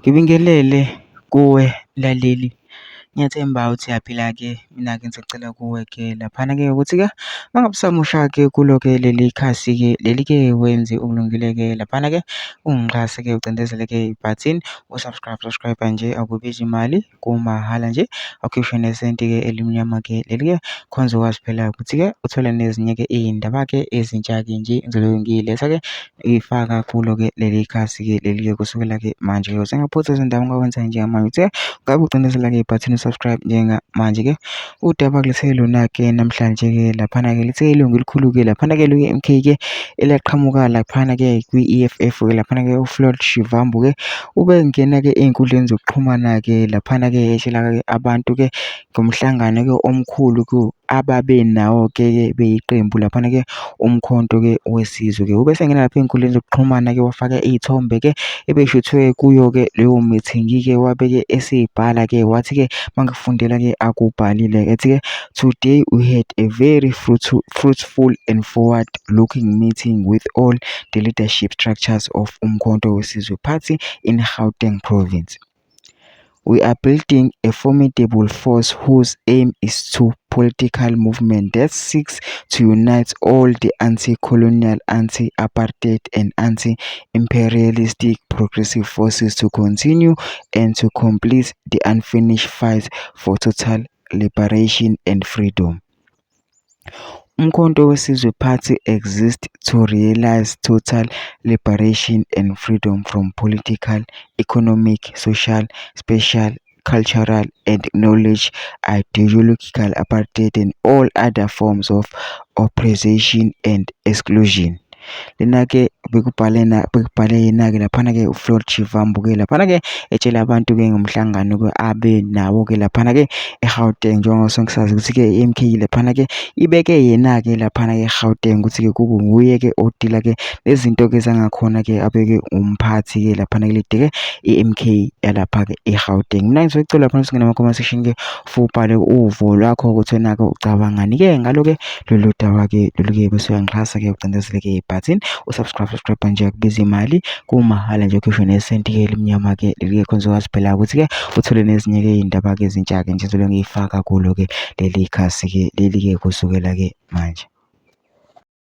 Ngibingelele kuwe mlaleli, ngiyathemba ukuthi uyaphila-ke. Mina-ke ngisacela kuwe-ke laphana-ke ukuthi-ke uma ngabe usamusha-ke kulo-ke leli khasi-ke leli-ke wenze okulungile-ke laphana-ke ungixhase-ke ucindezele-ke ibhathini u-subscribe, subscribe nje akubizi imali kumahhala nje awukhishwe nesenti-ke elimnyama-ke leli-ke khona uzokwazi phela ukuthi-ke uthole nezinye-ke iy'ndaba-ke ezintsha-ke nje engizobe ngiy'letha-ke ngiyifaka kulo-ke leli khasi-ke leli-ke kusukela-ke manje-ke. Usengaphuthwa izindaba ongakwenza njengamanje ukuthi-ke ngabe ucindezela-ke ibhathini u-subscribe njengamanje-ke. Udaba kulethele lona-ke namhlanje-ke laphana-ke lithe ilungu elikhulu-ke laphana-ke le-M_K-ke elaqhamuka laphana-ke kwi-E_F_F-ke laphana-ke uFloyd Shivambu-ke ubengena-ke ey'nkundleni zokuxhumana-ke laphana-ke etshela-ke abantu-ke ngomhlangano-ke omkhulu ababe nawo-ke beyiqembu laphana-ke uMkhonto-ke weSizwe-ke. Ube esengena lapha ey'nkundleni zokuxhumana-ke wafaka iy'thombe-ke ebeshuthwe kuyo-ke leyo meeting-ke wabe-ke eseyibhala-ke wathi-ke mangikufundela-ke akubhalile ethi-ke, today we had a very fruitful and forward looking meeting with all the leadership structures of Umkhonto weSizwe Party in Gauteng Province. We are building a formidable force whose aim is to political movement that seeks to unite all the anti-colonial, anti-apartheid and anti-imperialistic progressive forces to continue and to complete the unfinished fight for total liberation and freedom. Umkhonto weSizwe Party exists to realise total liberation and freedom from political, economic, social, spatial, cultural and knowledge ideological apartheid and all other forms of oppression and exclusion. Lena-ke bekubhale bekubhale yena-ke laphana-ke uFloyd Shivambu-ke laphana-ke etshela abantu-ke ngomhlangano-ke abe nawo-ke laphana-ke eGauteng njengoba sonke sazi ukuthi-ke i-M_K laphana-ke ibeke yena-ke laphana-ke eGauteng ukuthi-ke kube nguye-ke odila-ke nezinto-ke zangakhona-ke abeke umphathi-ke laphana kulide-ke i-M_K yalapha-ke eGauteng. Mina ngizocela laphana usingene ama-comment section-ke ubhale uvo lwakho ukuthi wena-ke ucabangani-ke ngalo-ke lolu daba-ke lolu-ke bese uyangixhasa-ke ucindezele-ke ibhathini u-subscribe, subscribe nje akubizi imali kumahhala nje ukhishwe nesenti-ke elimnyama-ke leli-ke khona uzokwazi phela ukuthi-ke uthole nezinye-ke iy'ndaba-ke ezintsha-ke nje engizobe ngiy'faka kulo-ke leli khasi-ke leli-ke kusukela-ke manje.